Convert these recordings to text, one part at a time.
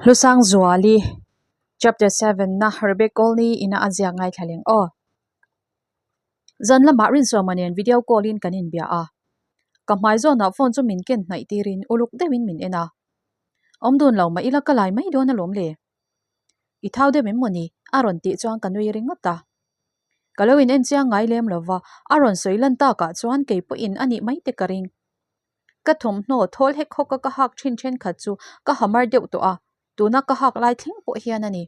Hlusangzuali, Chapter 7 na Rebecca Colney ina a ziak ngaithla leng aw. Zan lamah Rinsuama nen video call in kan inbia a. Ka hmai zawnah phone chu min ken hnaih tirin uluk deuhin min en a. Awm dun lo mah ila ka lai mai dawn alawm le. I thau deuh em mawni? a rawn tih chuan ka nui ringawt a. Ka lo in en chiang ngai lem lova, a rawn sawi lan takah chuan kei pawhin a nih mai te ka ring. Ka thawmhnaw thawl hek hawk a ka hak thin thenkhat chu ka hamar deuh tawh a, tuna ka hak lai thleng pawh hian a ni.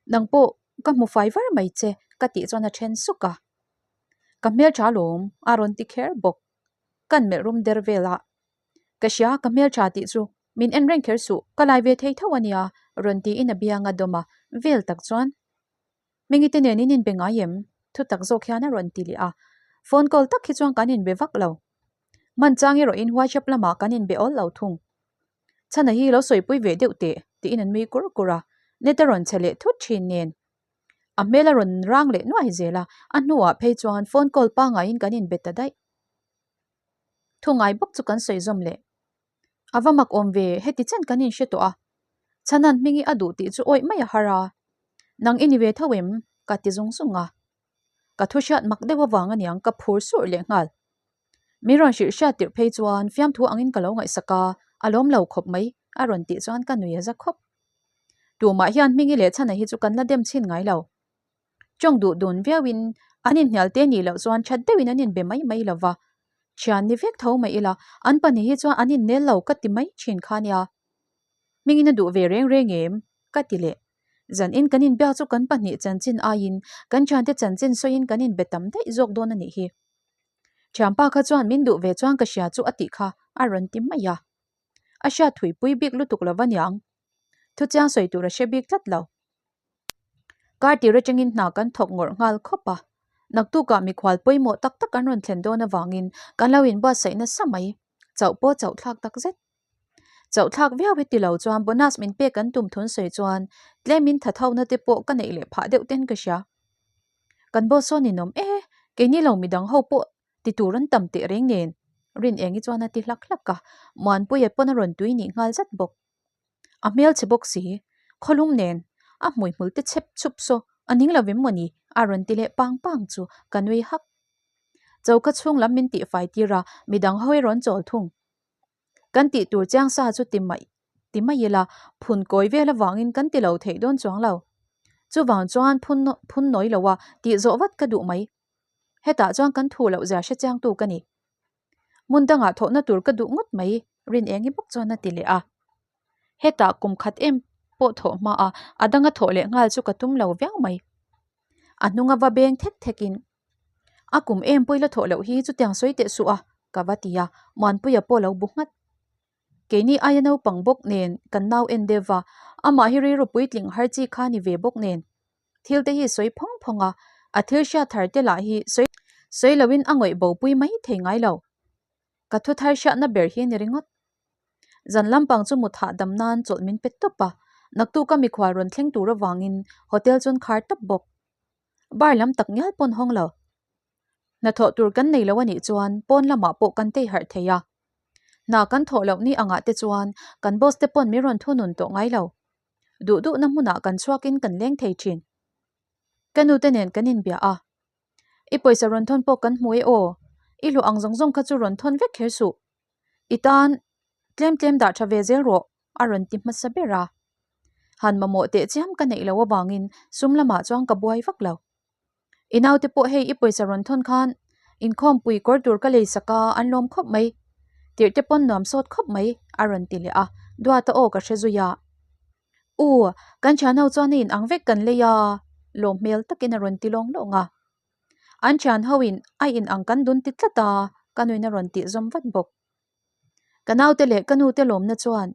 Nang pawh ka hmu fai var mai che ka tih chuan a then suk a. Ka hmeltha alawm a rawn ti kher bawk. Kan melh rum der vel a. Ka hria ka hmeltha tih chu min en reng kher suh, ka lai ve thei tho a nia rawn tiin a biang a dawm a, vel tak chuan Hmingi te nen in inbe ngai em? Thutak zawk hian a rawn ti leh a. Phone call tak hi chuan kan inbe vak lo. Hman chang erawhin WhatsApp lamah kan inbe awl lo thung. Chhana hi lo sawipui ve deuh teh tiin an nui kur kur a. Net a rawn che leh thut thin nen. A hmel a rawn rang leh nuai zel a, a hnuah phei chuan phone call pangaiin kan inbe ta daih. Thu ngai bawk chu kan sawi zawm leh. A va mak awm ve, heti chen kan inhre tawh a. Chhanan hming i a duh tih chu awih mai a har a. Nang i ni ve tho em? Ka ti zung zung a. Ka thu hriat mak deuh avang aniang ka phur surh leh nghal. Min rawn hrilh hriat tirh phei chuan fiamthu angin ka lo ngaihsak a, a lawm lo khawp mai, a rawn tih chuan ka nui a za khawp. Tumah hian hming i leh chhana hi chu kan la dem chhin ngai lo. Tawng duh dun viauin an inhnial te nih loh chuan that deuhin an inbe mai mai lo va, thian ni vek tho mai ila an pahnih hi chuan an innel lo ka ti mai thin kha nia. Hmingin a duh ve reng reng em? ka ti leh. Zanin kan inbiak chu kan pahnih chanchin aiin kan thiante chanchin sawiin kan inbe tam daih zawk dawn a nih hi. Thianpa kha chuan min duh ve chuan ka hria chu a tih kha a rawn ti mai a. A hriat thuipui bik lutuk lo va niang. Thuchiang sawi tur a hre bik tlat lo. Kar tir atangin hna kan thawk ngawrh nghal khawp a, naktukah mikhual pawimawh tak tak an rawn thlen dawn avangin kan lo inbuatsaih nasa mai, chauh pawh chauh thlak tak zet. Chauh thlak viau hi ti lo chuan bonus min pek an tum thun sawi chuan tlemin tha tho na te pawh ka neih leh phah deuh ten ka hria. Kan boss sawn in awm e, keini lo midang ho pawh ti tur an tam teh reng nen rin eng hi chuan a ti hlak hlak a, Muanpuia pawn a rawn tui nih nghal zat bawk. A hmelchhe bawk si, khawlum nen a hmuihmul te chhep chhup saw a ning lo vem mawni a rawn ti leh pang pang chu ka nui hak. Choka chhung lam min tihfai tir a, midang ho erawh an chawl thung. Kan tih tur chiang sa chu ti mai ti mai ila, phun kawi vel avangin kan ti lo theih dawn chuang lo. Chuvang chuan phun phun nawi lo a tih zawh vat ka duh mai. Hetah chuan kan thu loh zia hre chiang tu ka ni. Hmun dangah thawhna tur ka duh ngawt mai, rin eng hi bawk chuan a ti leh a. Hetah kum khat em pawh thawh hma a, a danga thawh leh nghal chu ka tum lo viau mai. A hnunga va beng thek thekin, A kum em pawh i la thawh loh hi chutiang sawi teh suh a, ka va ti a, Muanpuia pawh a lo bu nghat. Keini aia naupang bawk nen kan nau en deuh va, amah hi rilru puitling har chi kha ni ve bawk nen. Thil te hi sawi phawng phawng a, a thil hriat thar te lah hi sawi sawi loin a ngawih bo pui mai thei ngai lo. Ka thu thar hriatna ber hi ni ringawt. Zan lampang chu mut hahdam nan chawlh min pe tawp a, naktuka mikhual rawn thleng tur avangin hotel chuan khar tawp bawk. Bar lam tak ngial pawn hawng lo. Hnathawh tur kan nei lo a nih chuan pawn lamah pawh kan tei harh thei a. Hna kan thawh loh ni angah te chuan kan boss te pawn min rawn thunun tawh ngai lo. Duh duhna hmunah kan chhuakin kan leng thei thin. Ka nu te nen kan inbia a. I pawisa rawn thawn pawh kan hmu e aw. I hlawh ang zawng zawng kha chu rawn thawn vek kher suh. I tan tlem tlem dah tha ve zel rawh a rawn ti hmasa ber a. Han mamawh teh chiam ka neih loh avangin sum lamah chuan ka buai vak lo. I naute pawh hei i pawisa rawn thawn khan inkhawmpui kawr tur ka lei sak a, an lawm khawp mai. Tirh te pawn nuam sawt khawp mai, a rawn ti leh a, Duata aw ka hre zui a. U, kan thian ho chuan a in ang vek kan lei a, lawm hmel takin a rawn ti lawng lawng a. An thian ho in a in ang kan dun ti tlat a, ka nuin a rawn tih zawm vat bawk. Ka naute leh ka nute lawmna chuan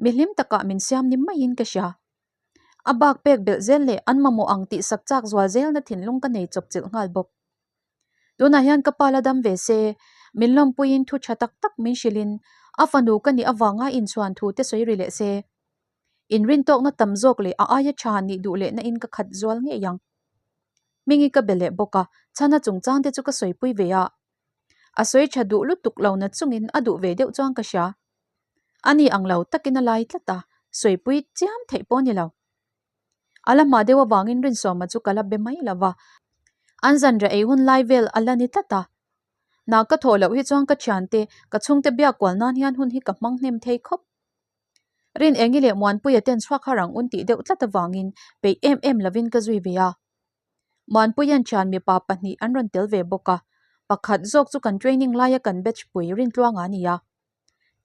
mi hlim takah min siam ni maiin ka hria. A bak pek belh zel leh an mamawh ang tih sak chak zual zelna thinlung ka nei chawp chilh nghal bawk. Tunah hian ka pa la dam ve se, min lawmpuiin thu tha tak tak min hrilhin a fanu ka nih avanga inchhuan thu te sawi ri leh se. Inrintawkna tam zawk leh a aia tha nih duh lehna in ka khat zual ngei ang. Hmingi ka be leh bawk a, chhana chungchang te chu ka sawipui ve a. A sawi tha duh lutuk lo na chungin a duh ve deuh chuan ka hria. A ni ang lo takin a lai tlat a, Sawipui chiam theih pawh a ni lo. A la hma deuh avangin Rinsawma chu ka la be mai lo va, an zanriah ei hun lai vel a la ni tlat a. Hna ka thawh loh hi chuan ka thiante, ka chhungte biak kual nan hian hun hi ka hmang hnem thei khawp. Rin Engi leh Muanpuia ten chhuak har ang un tih deuh tlat avangin peih em em lovin ka zui ve a. Muanpuia'n thian mipa pahnih an rawn tel ve bawk a, pakhat zawk chu kan training laia kan batch pui Rintluanga a ni a.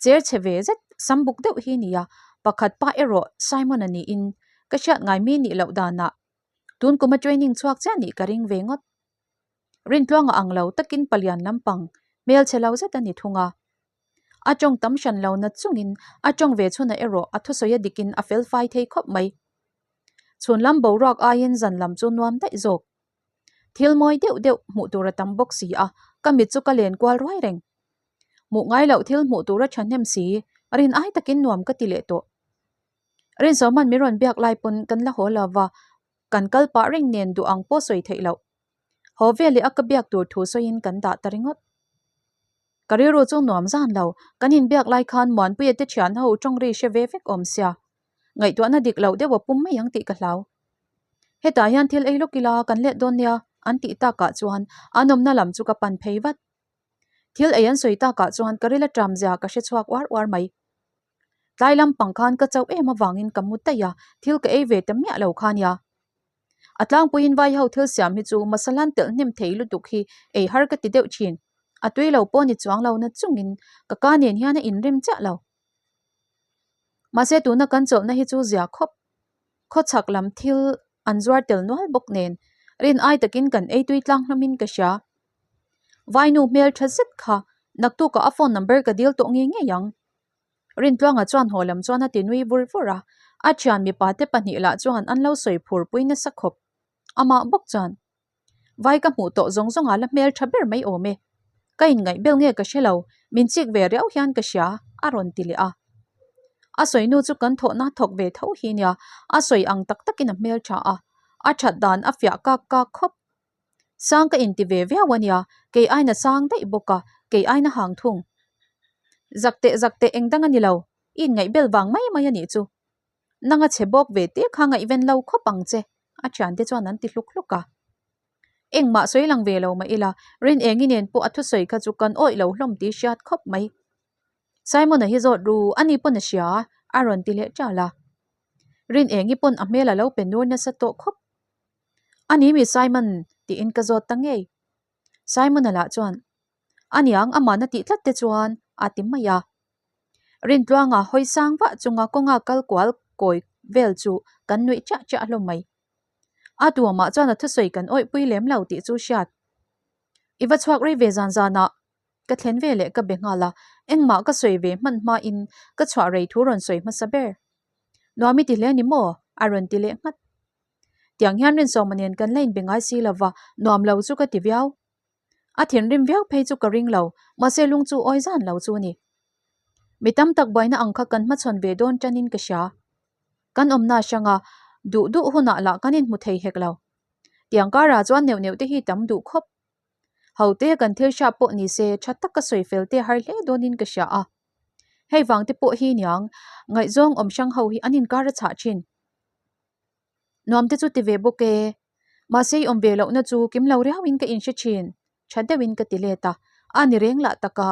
Cher chhe ve zet, sam buk deuh hi nia, pakhat pa erawh Simon-a niin ka hriat ngai mi nih loh danah tun kuma training chhuak chiah nih ka ring ve ngawt. Rintluanga ang lo takin palian lampang hmel chhe lo zet a ni thung a. A tawng tam hran lo na chungin a tawng ve chhunah erawh a thusawi a dikin a fel fai thei khawp mai. Chhun lam boruak aiin zan lam chu nuam daih zawk. Thil mawi deuh deuh hmuh tur a tam bawk si a, ka mit chu ka len kual ruai reng. Hmuh ngai loh thil hmuh tur a thahnem si, rin ai takin nuam ka ti leh tawh. Rinzawman min rawn biak lai pawn kan la haw lo va, kan kal pah reng nen duh ang pawh sawi theih loh. Haw veleh a ka biak tur thu sawiin kan dah ta ringawt. Ka rilru chu nuam zan lo, kan inbiak lai khan Muanpuia te thian ho tawngri hre ve vek awm sia. Ngaihtuahna dik loh deuh a pum mai ang tih ka hlau. Hetah hian thil ei lawk ila kan let dawn nia an tih takah chuan an awmna lam chu ka pan phei vat. Thil ei an sawi takah chuan ka ril aṭam zia ka hre chhuak uar uar mai. Tlai lampang khan ka chauh em avangin ka mu daih a, thil ka ei ve ta miah lo kha nia. A tlangpuiin vai ho thil siam hi chu masala an telh hnem thei lutuk hi ei har ka ti deuh thin. A tui lo pawh ni chuang lo na chungin ka ka nen hian a inrem chiah lo. Mahse tuna kan chawlhna hi chu zia khawp. Khawchhak lam thil an zuar tel nual bawk nen rin ai takin kan ei tui tlang hlawmin ka hria. Vainu hmel tha zet kha naktukah a phone number ka dil tawh ngei ngei ang. Rintluanga chuan haw lam chuan a ti nui vur vur a, a thian mipa te pahnih lah chuan an lo sawi phur pui nasa khawp. Amah bawk chuan, Vai ka hmuh tawh zawng zawngah la hmel tha ber mai awm e. Ka inngaih bel nge ka hre lo, min chik ve riau hian ka hria, a rawn ti leh a. A sawi nu chu kan thawhna thawk ve tho hi nia, a sawi ang tak takin a hmel tha a, a that dan a fiah kak kak khawp. Sang ka inti ve viau a nia, kei aina sang daih bawk a, kei aina hang thung. Zak teh zak teh eng dang a ni lo, i inngaih bel vang mai mai a nih chu. Nang a chhe bawk ve te kha ngaihven lo khawp ang che, a thiante chuan an ti hluk hluk a. Engmah sawi lang ve lo mah ila, Rin Engi nen pawh a thusawi kha chu kan awih lo hlawm tih hriat khawp mai. Simon-a hi zawt ru, ani pawn a hria, a rawn ti leh ṭal a. Rin Engi pawn a hmel a lo pe nur nasa tawh khawp. A ni mi Simon? tiin ka zawt ta ngei. Simon-a lah chuan, A niang amahna tih tlat te chuan a ti mai a. Rintluanga hawi sang vah chunga kawnga kal kual kawi vel chu kan nuih chiah chiah hlawm mai. A tuamah chuan a thusawi kan awihpui lem lo tih chu hriat. I va chhuak rei ve zan zanah ka thlen ve leh ka be nghal a, engmah ka sawi ve hman hmain ka chhuah rei thu rawn sawi hmasa ber. Nuam i ti hle ni maw? a rawn ti leh nghat. Tiang hian Rinsawma nen kan la inbe ngai si lova, nuam lo chu ka ti viau. A thinrim viau phei chu ka ring lo, mahse lung chu awi zan lo chu a ni. Mi tam tak buaina ang kha kan hmachhawn ve dawn tanin ka hria. Kan awmna hranga duh duh hunah lah kan inhmu thei hek lo. Tiang karah chuan neuh neuh te hi tam duh khawp. Ho te kan thil hriat pawh ni se tha taka sawi fel te har hle dawnin ka hria a. Hei vang te pawh hi niang, ngaihzawng awm hrang ho hi an inkar a chhah thin. Nuam te chu ti ve bawk e. Mahse i awm ve lohna chu kim lo riauin ka inhre thin, tha deuhin ka ti let a, a ni reng lah taka.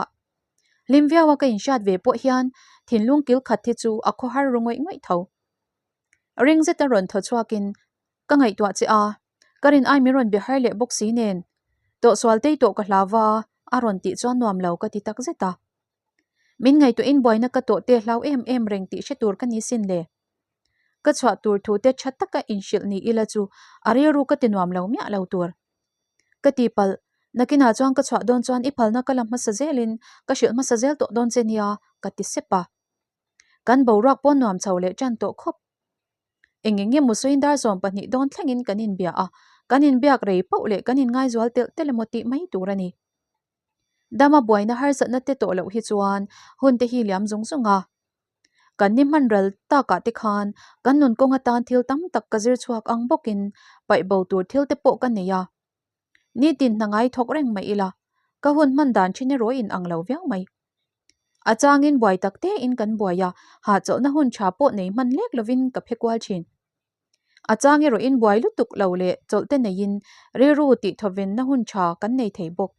Hlim viaua ka inhriat ve pawh hian thinlung kil khat hi chu a khawhar ru ngawih ngawih tho. Ring zeta rawn thaw chhuakin ka ngaihtuah che a, ka rin ai min rawn be har leh bawk si nen tawhsual tei tawh ka hlau va a rawn tih chuan nuam lo ka ti tak zet a. Min ngaihtuahin buaina ka tawh te hlau em em reng tih hre tur ka ni sin le. Ka chhuah tur thu te tha taka inhrilh ni ila chu a rilru ka ti nuam lo miah lo tur. Ka ti palh, nakinah chuan ka chhuah dawn chuan i phalna ka la hmasa zelin ka hrilh hmasa zel tawh dawn che nia ka ti sep a. Kan boruak pawh nuam chho leh tan tawh khawp. Eng eng emaw sawiin dar 12 dawn thlengin kan inbia a, kan inbiak rei pauh leh kan inngaizual telh telh emaw tih mai tur a ni. Dama buaina harsatna te tawh loh hi chuan hun te hi liam zung zung a. Kan ni hman ral takah te khan kan nun kawng atan thil tam tak ka zir chhuak ang bawkin paih bo tur thil te pawh ka nei a. Nitin hna ngai thawk reng mai ila, ka hun hman dan thin erawh in ang lo viau mai. A changin buai tak tein kan buai a, hahchawlhna hun tha pawh nei hman lek lovin ka phe kual thin. A chang erawhin buai lutuk lo leh chawlh te neiin rilru tihthawvenna hun tha kan nei thei bawk.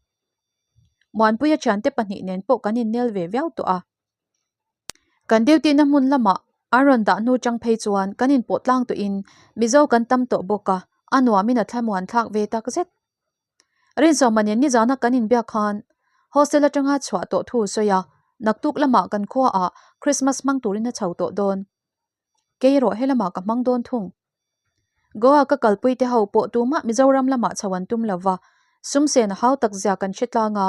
Muanpuia thiante pahnih nen pawh kan innel ve viau tawh a. Kan duty na hmun lamah an rawn dah hnu chang phei chuan kan inpawh tlang tawhin Mizo kan tam tawh bawk a, a nuamin a thlamuan thlak ve tak zet. Rinsawma nen nizana kan inbiak khan hostel atanga chhuah tawh thu sawi a, naktuk lamah kan khuaah Christmas hmang turin a chho tawh dawn. Kei erawh helamah ka hmang dawn thung. Goa ka kalpui te ho pawh tumah Mizoram lamah chho an tum lo va, sum sen a hau tak zia kan hre tlang a.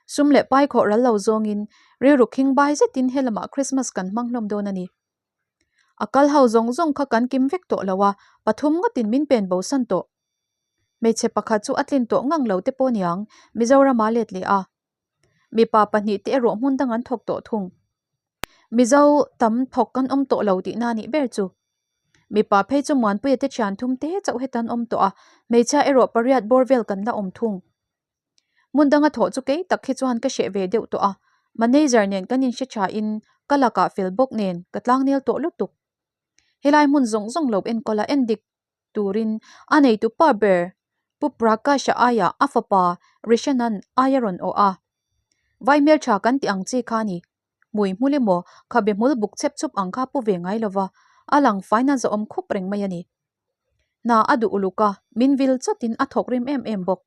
Sum leh pai khawh ral lo zawngin rilru khing bai zetin helamah Christmas kan hmang hlawm dawn a ni. A kal ho zawng zawng kha kan kim vek tawh lo a, pathum ngawtin min pen bosan tawh. Hmeichhe pakhat chu a tlin tawh ngang lo te pawh niang Mizoram a let leh a. Mipa pahnih te erawh hmun dang an thawk tawh thung. Mizo tam thawk kan awm tawh lo tihna a nih ber chu. Mipa phei chu Muanpuia te thian thum te chauh heta an awm tawh a, hmeichhia erawh pariat bawr vel kan la awm thung. Hmun danga thawh chu kei tak hi chuan ka hreh ve deuh tawh a, manager nen kan inhre thain ka lakah fel bawk nen ka tlangnel tawh lutuk. Helai hmun zawng zawng lo enkawl a endik turin a neitu pa ber Pu Prakash-a aiah a fapa Rishan-a'n ai a rawn awh a. Vai hmeltha kan tih ang chi kha a ni. Hmui hmul emaw khabe hmul buk chep chup ang kha pu ve ngai lova, a lang faina zawhawm khup reng mai a ni. Hna a duh uluk a, min vil chawtin a thawk rim em em bawk.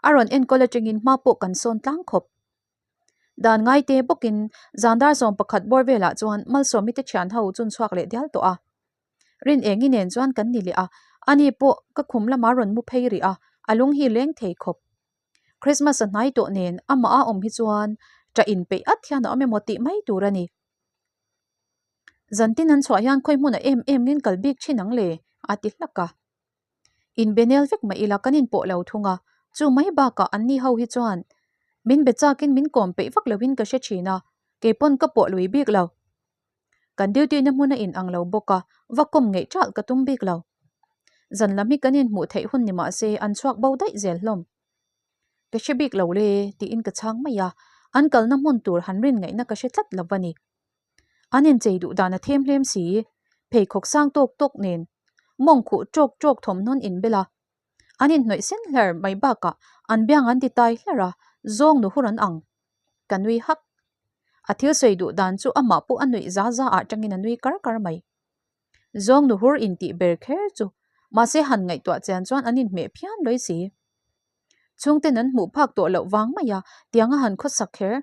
A rawn enkawl atangin hma pawh kan sawn tlang khawp. Dan ngaite bawkin zan dar 11 bawr velah chuan Malsawmi te thian ho chun chhuak leh dial tawh a. Rin engi nen chuan kan ni leh a, ani pawh ka khum lama rawn mu phei rih a, a lung hi leng thei khawp. Christmas a hnai tawh nen amah a awm hi chuan ṭah inpeih at hian a awm emaw tih mai tur a ni. Zantin an chhuah hian khawi hmunah em em ngin kal bik thin ang le? a ti hlak a. Inbe nel vek mah ila kan inpawh lo thung a, chu mai bakah anni ho hi chuan min be chakin min kawm peih vak loin ka hre thin a, keipawn ka pawh lui bik lo. Kan duty na hmun a in ang lo bawk a, va kawm ngeih ṭalh ka tum bik lo. Zan lam hi kan inhmuh theih hun ni mah se an chhuak bo daih zel hlawm. Ka hre bik lo le tiin ka chhang mai a, an kalna hmun tur han rin ngaihna ka hre tlat lo va ni. An inchei duh dan a them hlem si, pheikhawk sang tawk tawk nen mawng khuh ṭawk ṭawk thawmhnawn inbel a, an inhnawih sen hlar mai bakah an biang an ti tai hlar a, zawng nu hur an ang. Ka nui hak. A thil sawi duh dan chu amah pawh a nuih za za ah tangin a nui kar kar mai. Zawng nu hur intih ber kher chu mahse han ngaihtuah chian chuan an inhmeh phian lawi si. Chhungten an hmuh phak tawh loh vang mai a, tiang a han khawsak kher.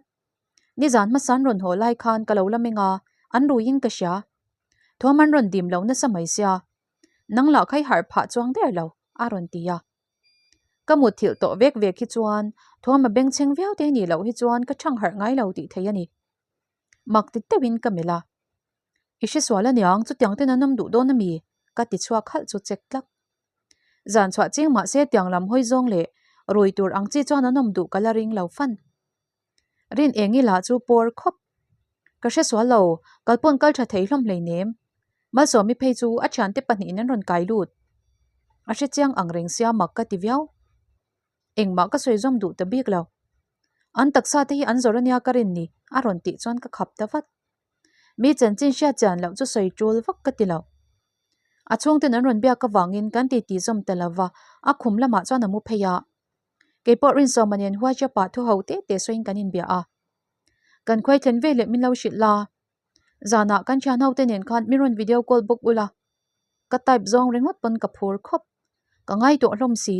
Nizan hmasa an rawn haw lai khan ka lo la meng a, an ruiin ka hria. Thawm an rawn dim lo nasa mai sia. Nang lah kha i harh phah chuang der lo, a rawn ti a. Ka mutthilh tawh vek vek hi chuan thawm a bengchheng viau te nih loh hi chuan ka thang harh ngai lo tih thei a ni. Mak ti deuhin ka melh a. I hresual aniang chutiang ten an awm duh dawn ami? ka ti chhuak halh chu chek tlak. Zan chhuah ching mahse tiang lam hawi zawng leh rui tur ang chi chuan an awm duh ka la ring lo fan. Rin eng ila chu pawr khawp. Ka hre sual lo, kal pawn kal tha thei hlawm hleinem. Malsawmi phei chu a thiante pahnihin an rawn kai lut. A hre chiang ang reng sia mak ka ti viau. Engmah ka sawi zawm duh ta bik lo. An taksa te hi an zawrh ania ka rin ni, a rawn tih chuan ka khap ta vat. Mi chanchin hriat chian loh chu sawi tul vak ka ti lo. A chhungten an rawn biak avangin kan titi zawm ta lova, a khum lamah chuan a mu phei a. Keipawh Rinsawma nen WhatsApp-ah thu ho te te sawiin kan inbia a. Kan khuai thlen veleh min lo hrilh la. Zanah kan thian ho te nen khan min rawn video call bawk ula. Ka type zawng ringawt pawn ka phur khawp. Ka ngai tawh hlawm si.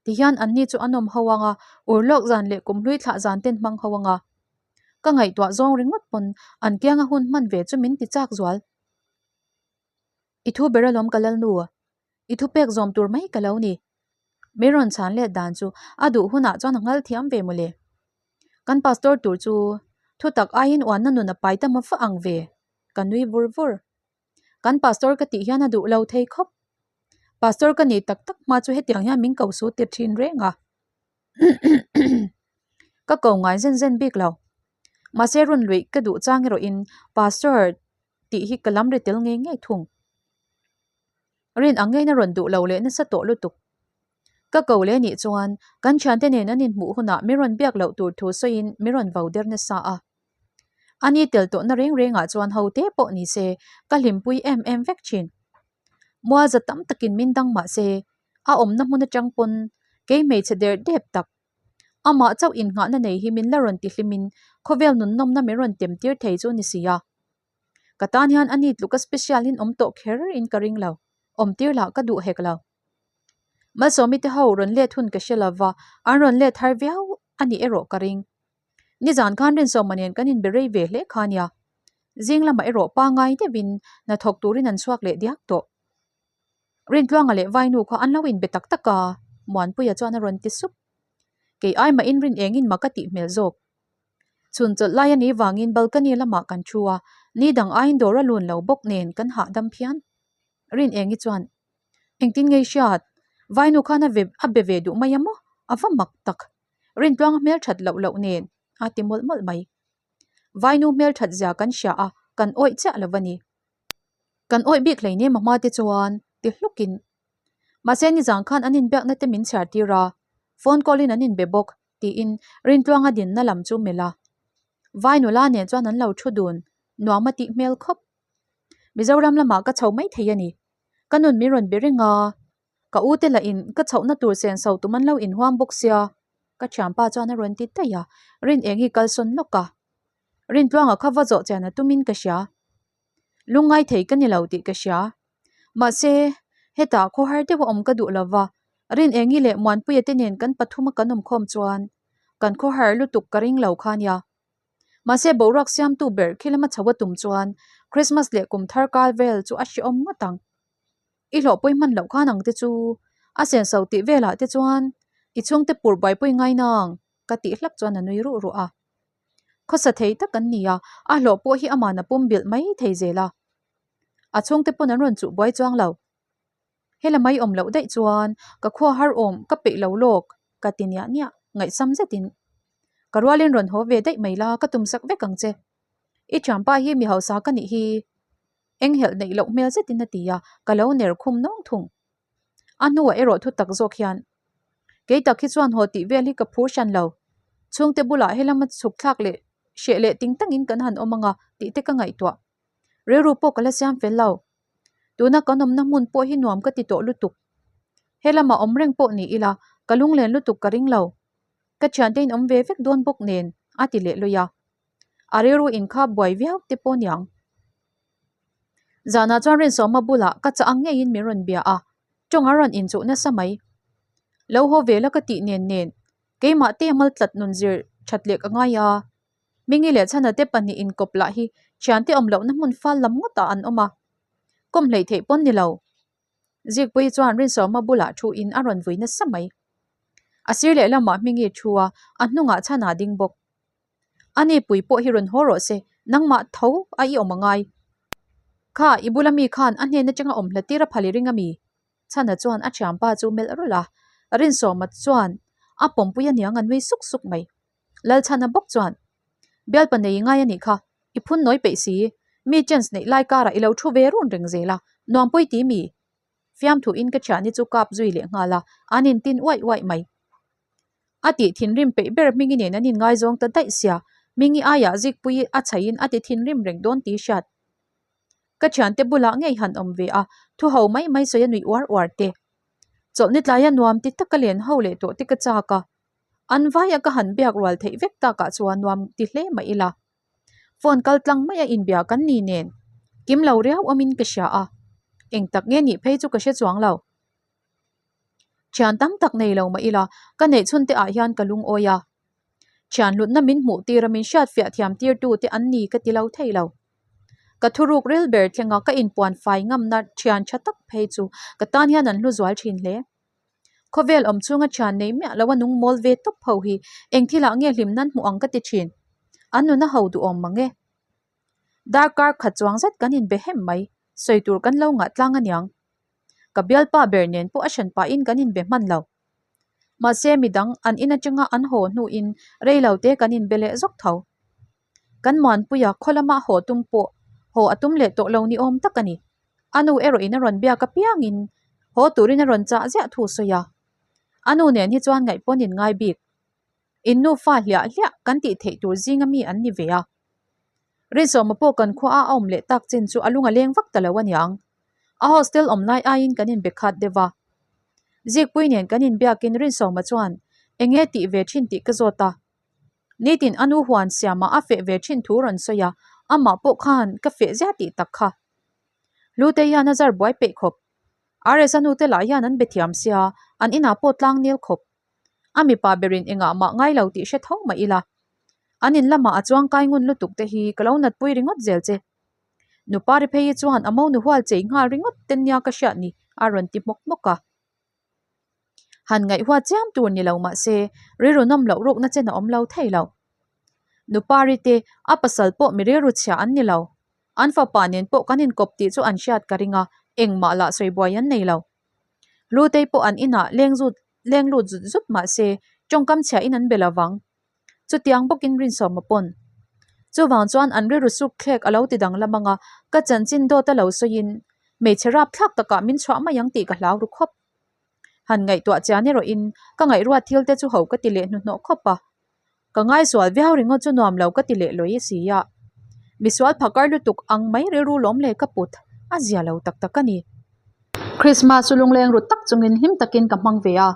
Tihian anni chu an awm ho ang a, urlawk zan leh kumhlui thlah zan ten hmang ho ang a. Ka ngaihtuah zawng ringawt pawn an kianga hun hman ve chu min ti chak zual. I thu ber alawm ka lalnu. I thu pek zawm tur mai ka lo ni. Mi rawn chhan let dan chu a duh hunah chuan a ngal thiam ve mawle. Kan pastor tur chu thu tak aiin uanna nun a pai ta ma va ang ve. Ka nui vur vur. Kan pastor ka tih hian a duh lo thei khawp. Pastor ka nih tak tak hma chu hetiang hian min ko su tir thin reng a. Ka ko ngai zen zen bik lo. Mahse run luih ka duh chang erawhin pastor tih hi ka lam ri tel ngei ngei thung. Rin ang ngeina rawn duh lo leh nasa tawh lutuk. Ka ko leh nih chuan kan thiante nen an inhmuh hunah min rawn biak loh tur thu sawiin min rawn vo der nasa a. A ni tel tawhna reng rengah chuan ho te pawh ni se ka hlimpui em em vek thin. Mualza tam takin min dang mah se a awmna hmun atang pawn kei hmeichhe der dep tak amah chauh innghahna nei hi min la rawn ti hlimin khawvel nunnawmna min rawn tem tir thei chu ni si a. Ka tan hian a ni tluka special in awm tawh kher in ka ring lo, awm tir lah ka duh hek lo. Malsawmi te ho rawn let hun ka hre lova, an rawn let har viau a nih erawh ka ring. Nizan khan Rinsawma nen kan inbe rei ve hle kha nia. Zing lamah erawh pangngai deuhin hnathawk turin an chhuak leh diak tawh. Rintluanga leh Vainu kha an lo inbe tak tak a, Muanpuia chuan a rawn ti sup. Kei ai mahin rin engin mah ka tih hmel zawk. Chhun chawlh lai a nih vangin balcony lamah kan thu a, ni dang aiin dawr a lun lo bawk nen kan hahdam phian. Rin engi chuan, Engtin ngei hriat? Vainu khan a ve a be ve duh mai a maw? A va mak tak. Rintluanga hmel that loh loh nen a ti mawlh mawlh mai. Vainu hmel that zia kan hria a, kan awih chiah lo a ni. Kan awih bik hleinem a hma te chuan ti hlukin. Mahse nizan khan an inbiakna te min chhiar tir a, phone call in an inbe bawk tiin Rintluanga dinna lam chu melh a. Vai nula nen chuan an lo thu dun nuam a tih hmel khawp. Mizoram lamah ka chho mai thei a ni. Ka nun min rawn be reng a, ka u te lah in ka chhohna tur senso tum an lo inhuam bawk sia. Ka thianpa chuan a rawn ti daih a, Rin eng hi kalsawn lawk a. Rintluanga kha va zawh chian a tumin ka hria. Lungngai thei ka ni lo tih ka hria. Mahse, hetah khawhar deuha awm ka duh lova, Rinengi leh Muanpuia te nen kan pathuma kan awm khawm chuan kan khawhar lutuk ka ring lo kha nia. Mahse, boruak siamtu ber khi lama chho a tum chuan Christmas leh kum thar kal vel chu a hrehawm ngawt ang. I hlawhpui hman loh khan ang te chu a senso tih velah te chuan i chhungte pur buaipui ngai nang ka tih hlak chuan a nui ruh ruh a. Khawsa thei tak an ni a, a hlawh pawh hi aman a pum bilh mai thei zel a. A chhungte pawn an rawn chuh buai chuang lo. Hela mai awm loh daih chuan ka khua har awm ka peih lo lawk ka ti niah niah ngaihsam zetin. Ka rualin rawn haw ve daih mai la ka tum sak vek ang che. I thianpa hi mi hausa ka nih hi. Enghelh neih loh hmel zetin a ti a, ka lo ner khum nawng thung. A hnuah erawh thu tak zawk hian, Kei tak hi chuan haw tih vel hi ka phur hran lo. Chhungte bulah helama chhuk thlak leh hreh leh ting tangin kan han awm anga tih te ka ngaihtuah. Rilru pawh ka la siam fel lo. Tuna kan awmna hmun pawh hi nuam ka ti tawh lutuk. Helama awm reng pawh ni ila, ka lunglen lutuk ka ring lo. Ka thiante in awm ve vek dawn bawk nen, a ti leh lui a. A rilru inkhap buai viau te pawh niang. Zanah chuan Rinsawma bulah ka chah ang ngeiin min rawn bia a, tawng a rawn inchuh nasa mai. Lo haw ve la ka tih nen nen, keimah te mal tlat nun zir that leh ka ngai a. Mingi leh Chhana te pahnih inkawp lah hi thiante awm lohna hmun fal lam ngawtah an awm a, kawm hleih theih pawn ni lo. Zikpuii chuan Rinsawma bulah thu in a rawn vui nasa mai. A sir lehlamah Hmingi thu a, a hnungah Chhana ding bawk. A ni pui pawh hi rawn haw rawh se, nangmah tho a i awm a ngai. Kha, i bula mi khan a hnen atanga awm hla tir a phal i ring a mi? Chhana chuan a thianpa chu melh rawlh a, Rinsawma chuan a pawmpui aniang a nui suk suk mai. Lalchhana bawk chuan, Bialpa nei i ngai a nih kha, i phun nawi peih si, mi chance neih lai karah i lo thu ve run reng zel a, nuampui ti mi? Fiamthu in ka thiani chu kap zui leh nghal a, an intin uaih uaih mai. A tih thinrim peih ber Hmingi nen an inngaizawng ta daih sia, Hmingi aiah Zikpuii a chhaihin a ti thinrim reng dawn tih hriat. Ka thiante bulah ngei han awm ve a, thu ho mai mai sawi a nuih uar uar te. Chawlhni tlaia nuam ti taka len ho leh tawh te ka chak a, an vaia ka han biak rual theih vek takah chuan nuam ti hle mah ila. Phone kal tlang maia inbia kan ni nen kim lo riau awmin ka hria a, eng tak nge nih phei chu ka hre chuang lo. Thian tam tak nei lo mah ila, ka neih chhun te ah hian ka lungawi a. Thian hlutna min hmuh tir a min hriatfiah thiam tir tu te an ni ka ti lo thei lo. Ka thuruk ril ber thleng a ka inpuan fai ngamna thian tha tak phei chu ka tan hian an hlu zual thin hle. Khawvel awm chhunga thian nei miah lo a nung mawl ve tawp ho hi eng thilah nge hlim nan hmuh ang ka ti thin. An nuna ho duhawm mang e. Darkar khat chuang zet kan inbe hem mai, sawi tur kan lo ngah tlang aniang. Ka bialpa ber nen pawh a hran pahin kan inbe hman lo. Mahse midang an in atanga an haw hnuin rei lo te kan inbe leh zawk tho. Kan Muanpuia khaw lama haw tum pawh haw a tum leh tawh lo ni awm tak a ni. A nu erawhin a rawn biak apiangin haw turin a rawn chah ziah thu sawi a. A nu nen hi chuan ngaih pawn inngai bik. In nufa hliah hliah kan tih theih tur zinga mi an ni ve a. Rinzawma pawh kan khua a awm leh tak chin chu a lung a leng vak ta lo a niang. A hostel awm lai aiin kan inbe khat deuh a. Zikpui nen kan inbiakin Rinzawma chuan eng nge tih ve thin tih ka zawt a. Nitin a nu huan siamah a feh ve thin thu rawn sawi a, amah pawh khan ka feh zia tih tak kha. Hlute hian a zar buai peih khawp. RS a nute lah hian an be thiam sia, an inah pawh tlang nil khawp. A mipa berin engah mah ngai lo tih hre tho mah ila. An in lamah a chuang kai ngun lutuk te hi ka lo natpui ringawt zel che. Nupa ri phei hi chuan a monu hual chei nghal ringawt ten nia ka hriat ni a rawn ti hmawk hmawk a. Han ngaihhuat chiam tur ni lo mah se rilru nawm loh rukna chen a awm lo thei lo. Nupa ri te a pasal pawh mi rilru chhia an ni lo. An fapa nen pawh kan inkawp tih chu an hriat ka ring a, engmah lah sawi buai an nei lo. Lutei pawh an inah leng zut leng lut zut zut mah se tawngkam chhiahin an be lo vang. Chutiang bawkin Rinsawma pawn. Chuvang chuan an rilru suk thlek a lo ti danglam ang a, ka chanchin dawt a lo sawiin hmeichhe rapthlak takah min chhuah mai ang tih ka hlau ru khawp. Han ngaihtuah chian erawhin ka ngaihruat thil te chu ho ka ti leh hnuhnawh khawp a. Ka ngaisual viau ringawt chu nuam lo ka ti leh lawi si a. Misual phakar lutuk ang mai rilru lawm leh ka put a zia lo tak tak a ni. Christmas chu lungleng rut tak chungin hlim takin ka hmang ve a.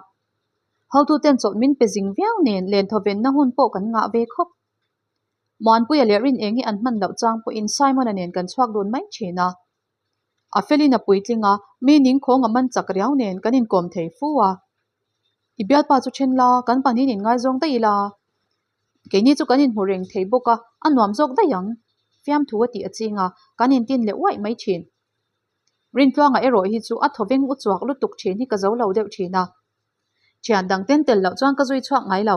Hotuten chawlh min pe zing viau nen len thawvenna hun pawh kan ngah ve khawp. Muanpuia leh Rin Engi an hman loh chang pawhin Simon-a nen kan chhuak dun mai thin a. A felin a puitling a, mi ning khawng a man chak riau nen kan inkawm thei fu a. I bialpa chu then la, kan pahnihin inngaizawng daih ila. Keini chu kan inhmu reng thei bawk a, a nuam zawk daih ang. Fiamthu a tih a ching a, kan intin leh uaih mai thin. Rintluanga erawh hi chu a thawveng u chuak lutuk thin hi ka zo lo deuh thin a. Thian dang ten tel loh chuan ka zui chhuak ngai lo.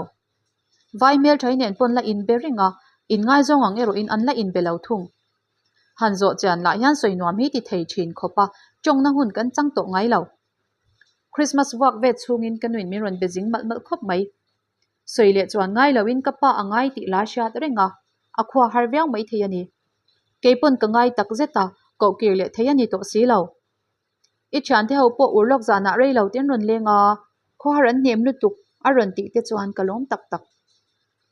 Vai hmelthaih nen pawn la inbe reng a, inngaizawng ang erawhin an la inbe lo thung. Han zawh chian lah hian sawi nuam hi ti thei thin khawp a, tawngna hun kan chang tawh ngai lo. Christmas vuak vet chhungin ka nuin min rawn be zing malh malh khawp mai. Sawi leh chuan ngai loin ka pa a ngai tih la hriat reng a, a khua har viau mai thei a ni. Kei pawn ka ngai tak zet a, koh kir leh thei a ni tawh si lo. I thiante ho pawh ur lawk zanah rei lo ten rawn leng a, khawhar an hnem lutuk a rawn tih te chuan ka lawm tak tak.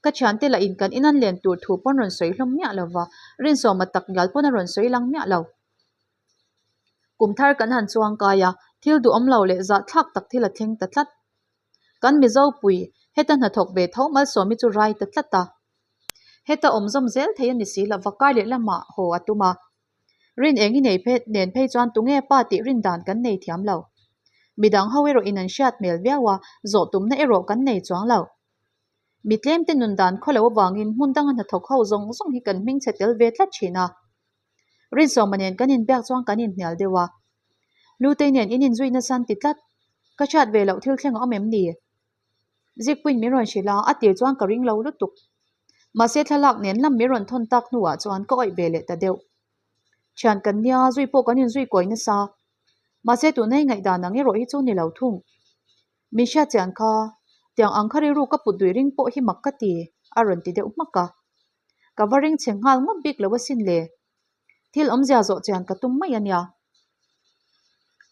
Ka thiante lah in kan inan len tur thu pawn rawn sawi hlawm miah lo va, Rinsawma tak ngial pawn a rawn sawi lang miah lo. Kum thar kan han chuang kai a, thil duhawm lo leh zahthlak tak thil a thleng ta tlat. Kan Mizo pui, heta hnathawk ve tho Malsawmi chu rai ta tlat a. Heta awm zawm zel thei a ni si lo va, kai leh lamah haw a tum a. Rin eng i nei phe nen phei chuan tunge pa tih rin dan kan nei thiam lo. Midang ho erawh in an hriat hmel viau a, zawh tumna erawh kan nei chuang lo. Mi tlemte nun dan khaw lo avangin hmun danga hnathawk ho zawng zawng hi kan hming chhe tel ve tlat thin a. Rinsawma nen kan inbiak chuan kan inhnial deuh a. Lutei nen in inzui nasa an ti tlat. Ka hriat ve loh thil thleng a awm em ni? Zikpuiin min rawn hrilh a, a tir chuan ka ring lo lutuk. Mahse thlalak nen lam min rawn thawn tak hnuah chuan ka awih ve leh ta deuh. Thian kan nia, zui pawh kan inzui kawi nasa. Mahse tuna i ngaihdan ang erawh hi chu ni lo thung. Min hriat chian kha, tiang ang kha rilru ka put dui ring pawh hi mak ka ti, a rawn ti deuh hmak a. Ka va ring chhe nghal ngawt bik lo asin le. Thil awmzia zawh chian ka tum mai a nia.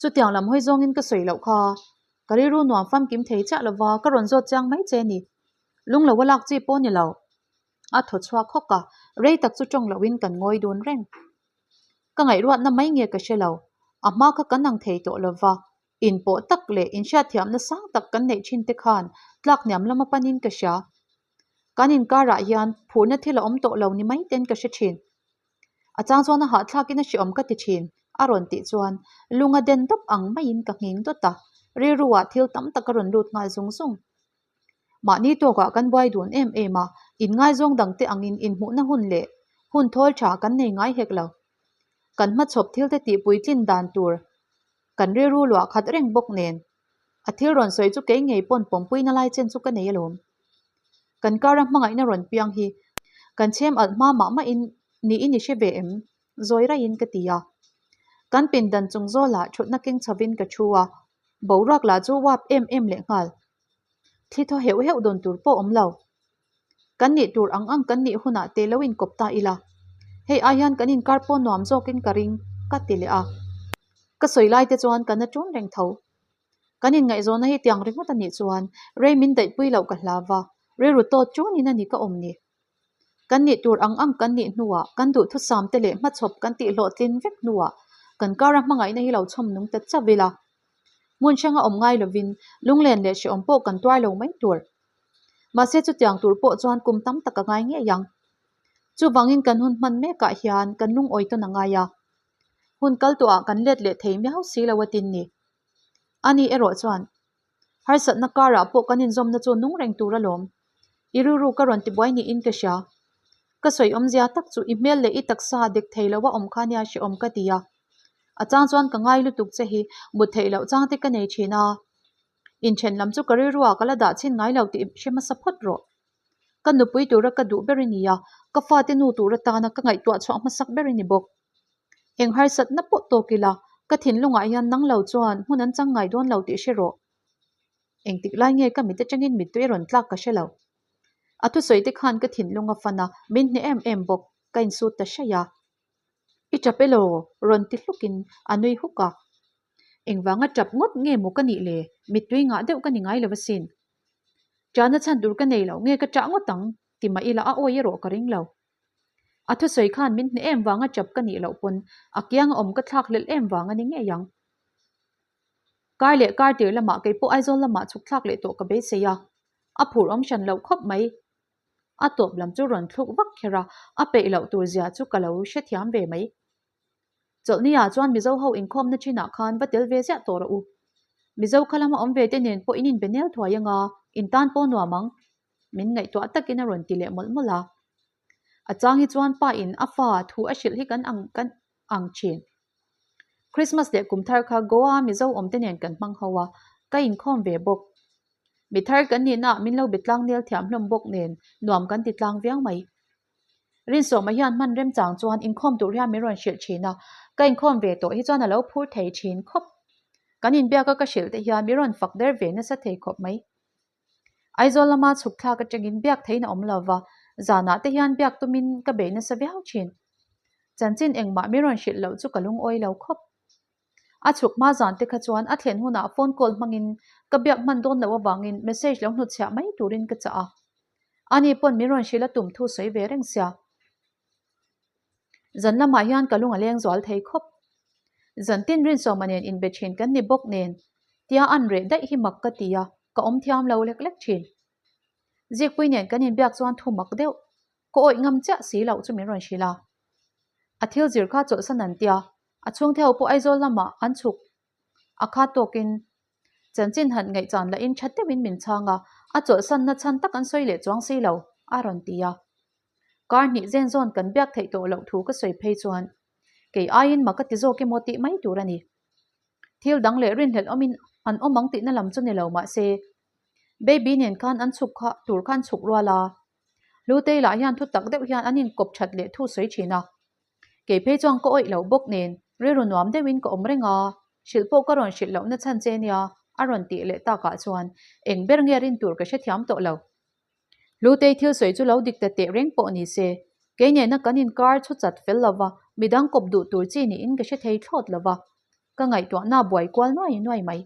Chutiang lam hawi zawngin ka sawi loh kha, ka rilru nuam famkim thei chiah lova ka rawn zawt chiang mai che ni. Lung lo a lak chi pawh ni lo. A thaw chhuak hawk a, rei tak chu tawng lohin kan ngawi dun reng. Ka ngaihruatna mai nge ka hre lo, a hma kha kan ang thei tawh lova, inpawh tak leh inhriatthiamna sang tak kan neih thin te khan tlak hniam lama panin ka hria. Kan inkarah hian phurna thil a awm tawh lo ni mai ten ka hre thin. A chang chuan a hahthlakin a hreawm ka ti thin, a rawn tih chuan lung a den dawp ang maiin ka nghing dawt a, rilruah thil tam tak a rawn lut nghal zung zung. Mahni tawkah kan buai dun em em a, inngaizawng dangte angin inhmuhna hun leh hun thawl tha kan nei ngai hek lo. Kan hmachhawp thilte tihpuitlin dan tur kan rilru luah khat reng bawk nen a thil rawn sawi chu kei ngei pawn pawmpuina lai chen chu ka nei alawm. Kan kara hmangaihna rawn piang hi kan chhem alh hma mah mahin niin i hre ve em? Zawi raihin ka ti a. Kan pindan chung zawlah thutna keng chhovin ka thu a, boruak lah chu uap em em leh nghal. Thli thaw heuh heuh dawn tur pawh awm lo. Kan nih tur ang ang kan nih hunah te lo inkawp ta ila. Hei ai hian kan inkar pawh nuam zawkin ka ring, ka ti leh a. Ka sawi lai te chuan ka na ṭun reng tho. Kan inngaihzawnna hi tiang ringawt a nih chuan rei min daihpui loh ka hlau va, rilru tawt ṭunin a ni ka awm ni. Kan nih tur ang ang kan nih hnuah, kan duhthusam te leh hmachhawp kan tih hlawhtlin vek hnuah kan kara hmangaihna hi lo chhawm nung ta chauh ila. Hmun hranga awm ngai lovin lunglen leh hrehawm pawh kan tuar lo mai tur. Mahse chutiang tur pawh chuan kum tam tak a ngai ngei ang. Chuvangin kan hun hman mekah hian kan lungawi tawn a ngai a. Hun kal tawhah kan let leh thei miau si lo a tin ni. Ani erawh chuan harsatna karah pawh kan inzawmna chu nung reng tur alawm. I rilru ka rawn tibuai niin ka hria. Ka sawi awmzia tak chu i hmel leh i taksa dek thei lo a awm kha nia hrehawm ka ti a. A chang chuan ka ngai lutuk che hi mut theih loh chang te ka nei thin a. Inthen lam chu ka rilruah ka la dah chhin ngai lo tih hre hmasa phawt rawh. Ka nupui tura ka duh ber i ni a, ka fate nu tur atana ka ngaihtuah chhuah hmasak ber i ni bawk. Eng harsatna pawh tawk ila, ka thinlungah hian nang lo chuan hmun an chang ngai dawn lo tih hre rawh. Engtik lai nge ka mit atangin mittui a rawn tlak ka hre lo. A thusawi te khan ka thinlung a fan a, min hneh em em bawk, ka insut ta hraih a. I tap elaw? rawn ti hlukin a nui huk a. Engvanga tap ngawt nge maw ka nih le? Mittui ngah deuh ka ni ngai lo asin. Ṭahna chhan tur ka nei lo nge ka ṭah ngawt ang? ti mah ila a awi erawh ka ring lo. A thusawi khan min hneh em vanga ṭap ka nih loh pawn a kianga awm ka thlak hlelh em vang a ni ngei ang. Kar leh kar tir lamah kei pawh Aizawl lamah chhuk thlak leh tawh ka beisei a, a phur awm hran loh khawp mai. A tawp lam chu rawn thluk vak kher a, a peih loh tur zia chu ka lo hrethiam ve mai. Chawlhni ah chuan Mizo ho inkhawmna thinah khan va tel ve ziah tawh rawh u. Mizo kha lama awm ve te nen pawh in inbe nel thuai anga in tan pawh nuam ang. Min ngaihtuah takin a rawn ti leh mawlh mawlh a. A chang hi chuan pa in a fa thu a hrilh hi kan ang kan ang thin. Christmas leh kum thar kha Goa Mizo awm te nen kan hmang ho a, ka inkhawm ve bawk. Mi thar kan nihna ah min lo be tlang nel thiam hlawm bawk nen nuam kan ti tlang viau mai. Rinsawma hian hman remchang chuan inkhawm tur hian min rawn hrilh thin a, ka inkhawm ve tawh hi chuan a lo phur thei thin khawp. Kan inbiaka ka hrilh te hian min rawn fak der ve nasa thei khawp mai. Aizawl lama chhuk thlak atangin biak theiin a awm lo va, zanah te hian biak tumin ka bei nasa viau thin. Chanchin engmah min rawn hrilh loh chu ka lungawi lo khawp. A chhuk hma zan te kha chuan a thlen hunah phone call hmangin ka biak hman dawn loh avangin message lo hnutchhiah mai turin ka chah a. Ani pawn min rawn hrilh a tum thu sawi ve reng sia. Zan lamah hian ka lung a leng zual thei khawp. Zan tin Rinsawma nen inbe thin kan ni bawk nen tia an reh daih hi mak ka ti a, ka awm thiam lo lek lek thin. Zikpui nen kan inbiak chuan thu mak deuh, ka awih ngam chiah si loh chu min rawn hrilh a. A thil zir kha chawlhsan an tia, a chhungte ho pawh Aizawl lamah an chhuk a kha tawkin chanchin han ngaihchan lahin tha deuhin min chhang a, a chawlhsanna chhan tak an sawi leh chuang si lo, a rawn ti a. Kar hnih zen zawn kan biak theih tawh loh thu ka sawi phei chuan kei aiin mak ka ti zawk emaw tih mai tur a ni. Thil dang leh rinhlelh awmin an awm ang tihna lam chu ni lo mah se, Baby nen khan an chhuk kha tur khan chhuk rual a, Hlutei lah hian thu tak deuh hian an inkawp that leh thu sawi thin a. Kei phei chuan ka awih loh bawk nen rilru nuam deuhin ka awm reng a, hrilh pawh ka rawn hrilh lohna chhan che nia a rawn tih leh takah chuan eng ber nge rin tur ka hrethiam tawh lo. Hlutei thil sawi chu lo dik ta teh reng pawh ni se, kei nena kan inkar chhu chat fel lova midang kawp duh tur chi niin ka hre thei thlawt lova, ka ngaihtuahna buai kual nuai nuai mai.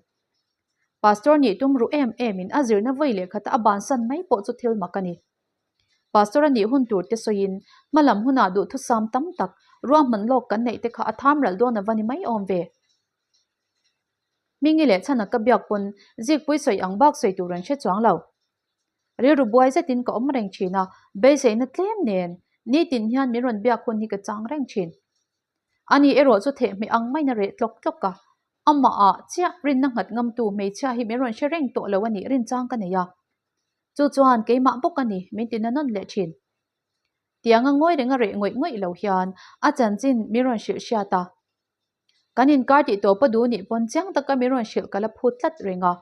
Pastor nih tum ruh em emin a zirna vawi leh khata a bansan mai pawh chu thil mak a ni. Pastor a nih hun tur te sawiin hmalam hunah duhthusam tam tak ruahman lawk kan neih te kha a tham ral dawn ava ni mai awm ve. Hmingi leh chhana ka biak pawn zikpui sawi ang bak sawi tur an hre chuang lo. Rilru buai zetin ka awm reng thin a, beiseina tlem nen nitin hian min rawn biak hun hi ka chang reng thin. Ani erawh chu thehmeh ang maiin a reh tlawk tlawk a, amah ah chiah rinna nghat ngamtu hmeichhia hi min rawn hre reng tawh lo a nih rinchang ka nei a. Chu chuan keimah bawk a ni min ti na nawn leh thin. Tianga ngawi renga reh ngawih ngawih lo hian a chanchin min rawn hrilh hriat a. Kan inkar tih tawp a duh nih pawn chiang taka min rawn hrilh ka la phut tlat reng a.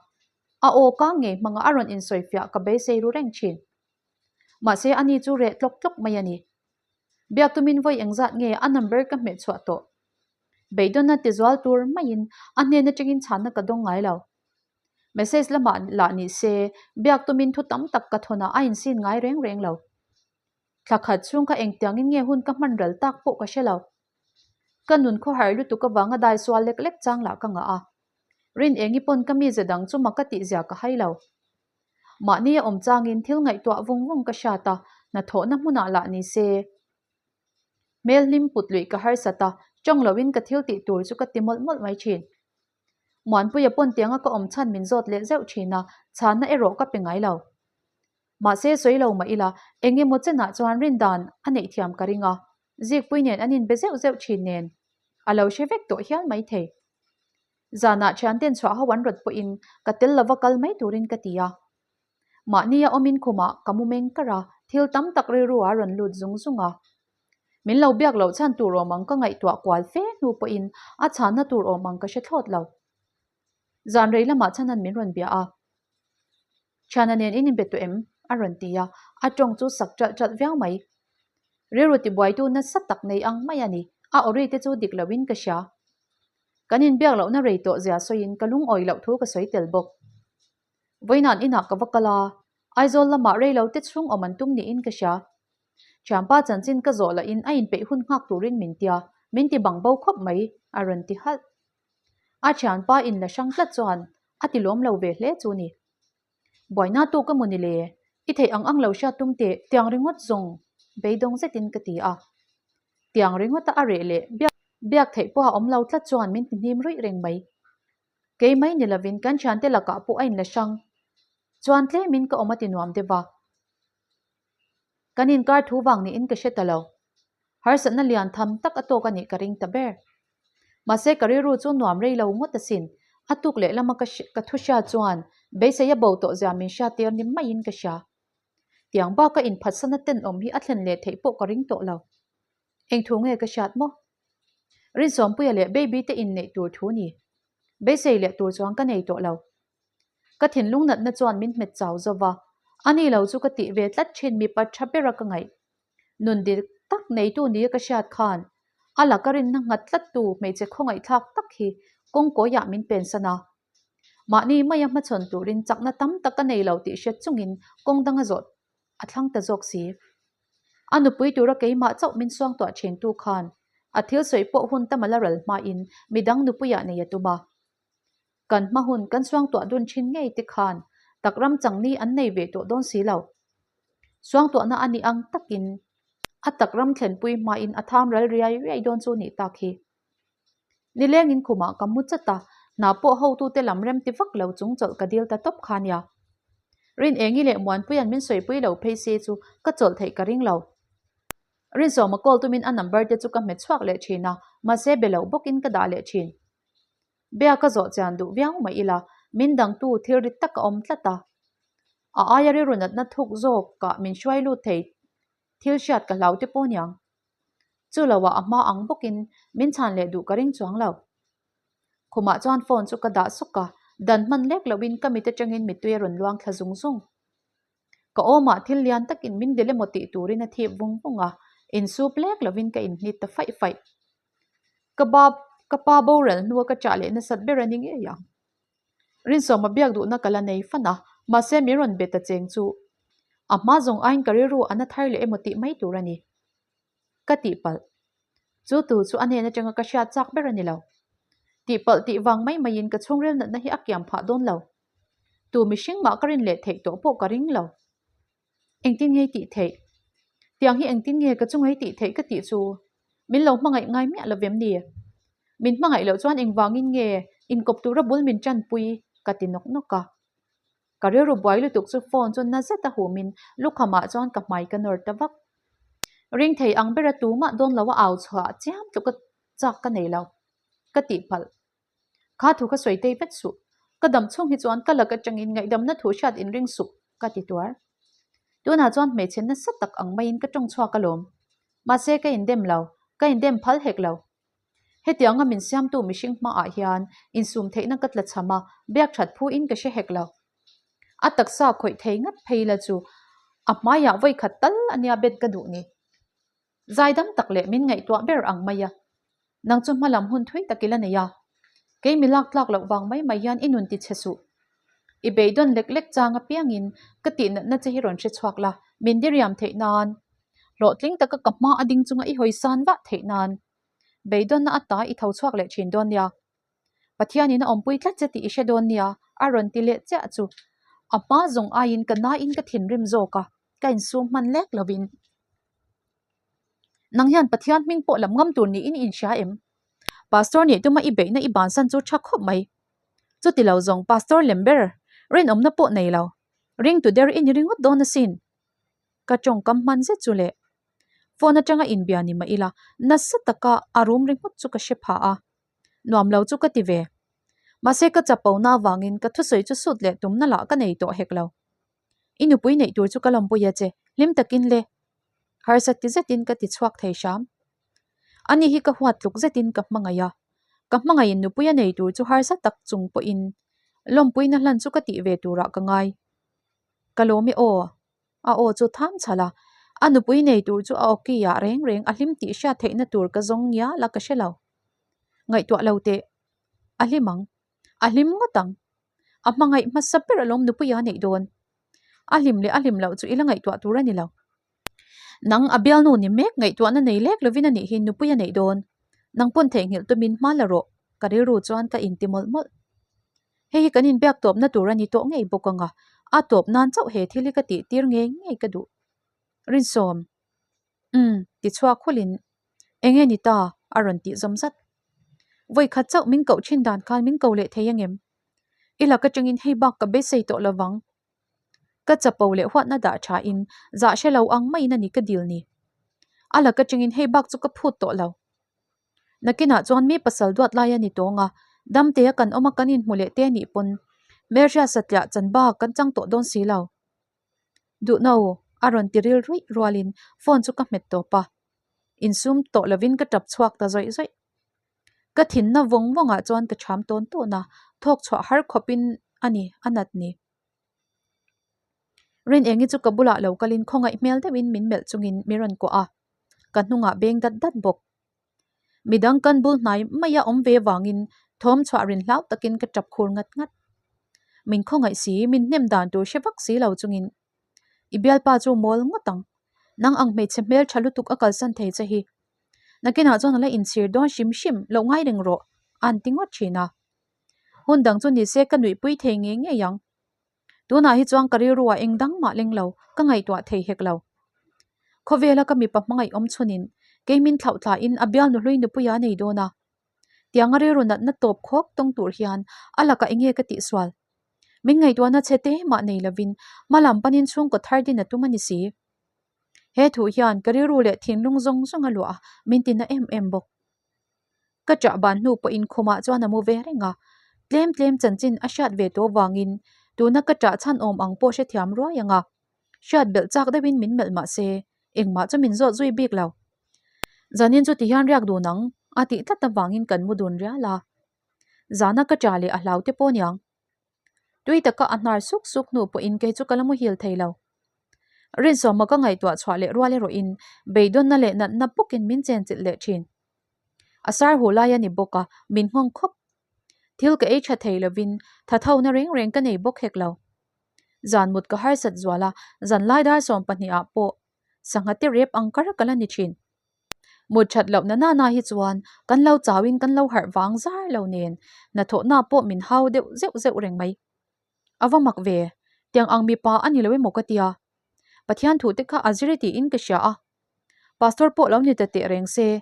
A aw kang ngei hmanga a rawn insawifiah ka beisei ru reng thin. Mahse ani chu reh tlawk tlawk mai a ni. Biak tumin vawi engzat nge a number ka hmeh chhuah tawh. Beidawnna tizual tur maiin a hnen atangin chhanna ka dawng ngai lo. Message lamah lah ni se biak tumin thu tam tak ka thawn a a insin ngai reng reng lo. Thla khat chhung kha engtiangin nge hun ka hman ral tak pawh ka hre lo. Ka nun khawhar lutuk avanga dai sual lek lek chang lah ka ngah a. Rin engi pawn ka mize dang chu mak ka tih zia ka hai lo. Mahni a awm changin thil ngaihtuah vung vung ka hriat a, Hnathawhna hmunah lah ni se. Hmel hlim put luih ka harsat a, tawng loin ka thil tih tur chu ka ti mawlh mawlh mai thin. Muanpuia pawn tianga ka awm chhan min zawt leh zeuh thin a, chhanna erawh ka pe ngai lo. Mahse sawi lo mah ila, eng emaw chenah chuan rindan a neih thiam ka ring a, Zikpui nen an inbe zeuh zeuh thin nen a lo hre vek tawh hial mai thei. Zanah thianten chhuah ho an rawt pawhin ka tel lova kal mai turin ka ti a. Mahnia awmin khumah ka mu meng kar a, thil tam tak rilru a rawn lut zung zung a. Min lo biak loh chhan tur awm ang ka ngaihtuah kual fe hnu pawhin a chhanna tur awm ang ka hre thlawt lo. Zan rei lamah chhanan min rawn bia a. Thiana nen in inbe tawh em? a rawn ti a, a tawng chu sak ṭalh ṭalh viau mai. Rilru tibuaitu nasa tak nei ang mai a ni, a awri te chu dik loin ka hria. Kan inbiak lohna rei tawh zia sawiin ka lungawi loh thu ka sawi tel bawk. Vawinan inah ka va kal a, Aizawl lamah rei lo te chhung awm an tum niin ka hria. Thianpa chanchin ka zawh lahin a inpeih hun nghak turin min tia, min ti bang bo khawp mai, a rawn ti halh. A thianpa in la hrang tlat chuan a ti lawm lo ve hle chu ni. Buaina tawk emaw ni le, i theih ang ang lo hriat tum teh tiang ringawt zawng beidawng zetin ka ti a. Tiang ringawta a reh leh biak biak theih pawha awm lo tlat chuan min ti hnim ruih reng mai. Kei mai ni lovin kan thiante lakah pawh a inla hrang chuan tlemin ka awm a ti nuam deuh a. Kan inkar thu vang niin ka hre ta lo. Harsatna lian tham tak a tawk a nih ka ring ta ber. Mahse ka rilru chu nuam rei lo ngawt asin. A tuk leh lama ka ka thu hria chuan beisei a bo tawh zia min hria tir ni maiin ka hria. Tiang baka inphatsana tenawm hi a thlen leh theih pawh ka ring tawh lo. Eng thu nge ka hriat maw? Rinsawmpuia leh Baby te inneih tur thu ni. Beisei leh tur chuan ka nei tawh lo. Ka thinlung natna chuan min hmet chau zo va, ani lo chu ka tih ve tlat thin mipa tha bera ka ngaih. Nun dik tak neitu nia ka hriat khan a laka rinna nghat tlattu hmeichhe khawngaihthlak tak hi kawngkawiah min pensan a. Mahni maia hmachhawn turin chakna tam tak a nei lo tih hriat chungin kawng dang a zawh a thlang ta zawk si. A nupui tura keimah chauh min suangtuah thintu khan a thil sawi pawh hun tam a la ral hmain midang nupuiah nei a tum a. Kan hma hun kan suangtuah dun thin ngei te khan tak ram chang ni an nei ve tawh dawn si lo. Suangtuahna a nih ang takin a tak ram thlenpui hmain a tham ral riai riai dawn chu nih tak hi. Nilengin khumah ka mu chat a, hna pawh hotute lam rem ti vak lo chung chawlh ka dil ta tawp kha nia. Rin Engi leh Muanpuia'n min sawipui lo phei se chu ka chawlh theih ka ring lo. Rinsawma call tumin a number te chu ka hmet chhuak leh thin a, mahse be lo bawkin ka dah leh thin. Bia ka zawh chian duh viau mai ila, min dangtu thil rit tak a awm tlat a. A aia rilru natna thuk zawkah min hruai lut thei thil hriat ka hlau te pawh niang. Chu loah a hma ang bawkin min chhan leh duh ka ring chuang lo. Khumah chuan phone chu ka dah sawk a, dan hman lek loin ka mit atangin mittui a rawn luang thla zung zung. Ka awmah thil lian takin min dil emaw tih turin a thip vung vung a, insup lek lovin ka inhnit ta faih faih. Ka ba ka pa boral hnua ka chah leh nasat ber a ni ngei ang. Rinsawma biak duhna ka la nei fan a, mahse min rawn be ta cheng chu a hma zawng aiin ka rilru a na thar leh emaw tih mai tur a ni. Ka tihpalh. Chu tu chu a hnen atanga ka hriat chak ber a ni lo. Tihpalh tih vang mai maiin ka chhungril natna hi a kiam phah dawn lo. Tu mihring mah ka rin leh theih tawh pawh ka ring lo. Engtin nge i tih theih? Tiang hi engtin nge ka chunga i tih theih ka tih chu? Min lo hmangaih ngai miah lo vem ni? Min hmangaih loh chuan engvangin nge inkawp tura bul min tanpui? ka ti nawk nawk a. Ka rilru buai lutuk chu phone chu na zet a humin lukhamah chuan ka hmai ka nawr ta vak. Ring thei ang bera tumah dawn lo a au chhuah chiam tluka chak ka nei lo. Ka tihpalh. Kha thu ka sawi tei vet suh. Ka dam chhung hi chuan ka lak atangin ngaihdamna thu hriat inring suh, ka ti tuar. Tunah chuan hmeichhe nasa tak ang maiin ka tawng chhuak alawm. Mahse ka indem lo, ka indem phal hek lo. Hetianga min siamtu mihring hmaah hian insum theihna ka tla chham a, biak that phu in ka hre hek lo. A taksa khawih thei ngat phei la chu a hmaiah vawi khat tal ania bet ka duh ni. Zaidam tak leh min ngaihtuah ber ang mai a. Nang chu hmalam hun thui tak ila nei a. Kei mi lak tlak loh vang mai mai hian i nun ti chhe suh. I beidawn lek lek chang apiangin ka tihnatna che hi rawn hre chhuak la, min diriam theih nan. Hlawhtling taka ka hma a ding chunga i hawi san vah theih nan. Beidawnna ata i tho chhuak leh thin dawn nia. Pathianin a awmpui tlat che tih i hre dawn nia, a rawn ti leh chiah chu. A hma zawng aiin ka nain ka thinrim zawk a. Ka insum hman lek lovin. Nang hian Pathian hming pawh lam ngam tur niin i inhria em? Pastor nih tuma i beihna i bansan chu tha khawp mai. Chuti lo zawng Pastor lem ber rinawmna pawh nei lo. Ringtu der i ni ringawt dawn asin. Ka tawngkam hman zet chu leh phone atanga inbia ni mah ila nasa taka a rum ringawt chu ka hre pha a, nuam lo chu ka ti ve. Mahse ka chapo na avangin ka thusawi chu sut leh tumna lah ka nei tawh hek lo. I nupui neih tur chu ka lawmpui a che, hlim takin le. Harsa ti zetin ka ti chhuak thei hram. Ani hi ka huat tluk zetin ka hmangaih a, ka hmangaihin nupui a nei tur chu harsa tak chung pawhin lawmpuina hlan chu ka tih ve turah ka ngai. Ka lawm e aw. A aw chu tham chhal a, a nupui nei tur chu a awki ah reng reng a hlim tih hriat theihna tur ka zawng ngial a ka hre lo. Ngaihtuah lo teh. A hlim ang. A hlim ngawt ang. A hmangaih hmasa ber alawm nupui a neih dawn. A hlim leh a hlim loh chu i la ngaihtuah tur a ni lo. Nang a bialnu ni mek ngaihtuahna nei lek lovin a nih hi nupui a neih dawn. Nang pawn theihnghilh tumin hma la rawh. Ka rilru chuan ka inti mawlh mawlh. Hei hi kan inbiak tawpna tur a ni tawh ngei bawk ang a, a tawp nan chauh he thil hi ka tih tir ngei ngei ka duh. Rinsawm, Umm, ti chhuak hulin, Eng nge ni ta? a rawn tih zawm zat. Vawi khat chauh min koh thin dan khan min ko leh thei angem? I lak atangin hei bak ka beisei tawh lovang. Ka chapo leh huatna dah thain zah hre lo ang maiin a ni ka dil ni. A lak atangin hei bak chu ka phut tawh lo. Nakinah chuan mi pasal duat lai a ni tawng a, damtea kan awm a kan inhmu leh te nih pawn hmelhriat satliah chan bak kan chang tawh dawn si lo. Duhno a rawn ti ril ruih rualin phone chu ka hmet tawp a, insum tawh lovin ka tap chhuak ta zawih zawih. Ka thinna vawng vawngah chuan ka cham tawn tawn a, thawk chhuah har khawpin a ni a nat ni. Rinengi chu ka bulah lo kalin khawngaih hmel deuhin min melh chungin mi rawn kuah a, ka hnungah beng dat dat bawk. Midang kan bul hnai maia awm ve vangin thawm chhuah rin hlau takin ka tap khur ngat ngat. Min khawngaih si, min hnem dan tur hre vak si lo chungin i bialpa chu mawl ngawt ang. Nang ang hmeichhe hmel tha lutuk a kalsan thei che hi. Nakinah chuan a la inchhir dawn hrim hrim loh ngai reng rawh a'n ti ngawt thin a. Hun dang chu nise ka nuihpui thei ngei ngei ang. Tunah hi chuan ka rilruah eng dang mah leng lo, ka ngaihtuah thei hek lo. Khawvela ka mipa hmangaih awm chhunin kei min thlauh thlain a bialnu hlui nupuia a nei dawn a. Tianga rilru natna tawp khawk tawng tur hian a lakah eng nge ka tihsual? Min ngaihtuahna chhe te mah nei lovin hma lam panin chhungkaw thar din a tum a ni si. He thu hian ka rilru leh thinlung zawng zawng a luah a, min tina em em bawk. Ka ṭah ban hnu pawhin khumah chuan a mu ve reng a, tlem tlem chanchin a hriat ve tawh vangin tuna ka ṭah chhan awm ang pawh hrethiam ruai ang a, hriat belh chak deuhin min melh mah se engmah chu min zawt zui bik lo. Zanin chu tihian riak dun ang a tih tlat avangin kan mu dun rial a, zana ka ṭah leh a hlau te pawh aniang. Tui taka a hnar suk suk hnu pawhin kei chu ka la muhil thei lo. Rinsawma ka ngaihtuah chhuah leh rual erawhin beidawnna leh natna bawkin min chenchilh leh thin. A sar huh lai a ni bawk a, min nghawng khawp. Thil ka ei tha thei lovin thathona reng reng ka nei bawk hek lo. Zan mut ka harsat zual a, zan lai dar 12 ah pawh sangha te rep ang kar ka la ni thin. Mut that loh na nana hi chuan kan lo chauin kan lo harh vang zar lo nen hnathawhna pawh min hau deuh zeuh zeuh reng mai. A va mak ve, tiang ang mipa a ni lo emaw ka tia. Pathian thu te kha a zir tiin ka hria a. Pastor pawh lo ni ta teh reng se.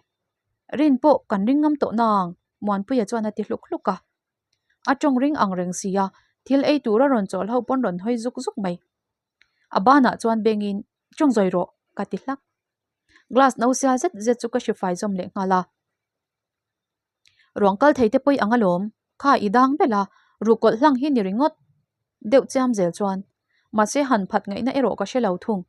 Rin pawh kan ring ngam tawh nang, Muanpuia chuan a ti hluk hluk a. A tawng ring ang reng sia, thil ei tur a rawn chawl ho pawn rawn hawi zuk zuk mai. A banah chuan bengin, Tawng zawi rawh, ka ti hlak. Glass no sial zet zet chu ka hrifai zawm leh nghal a. Ruang kal thei te pawi ang alawm, kha i dang bel a, ruhkawlh hlang hi ni ringawt deuh chiam zel chuan. Mahse han phat ngaihna erawh ka hre lo thung.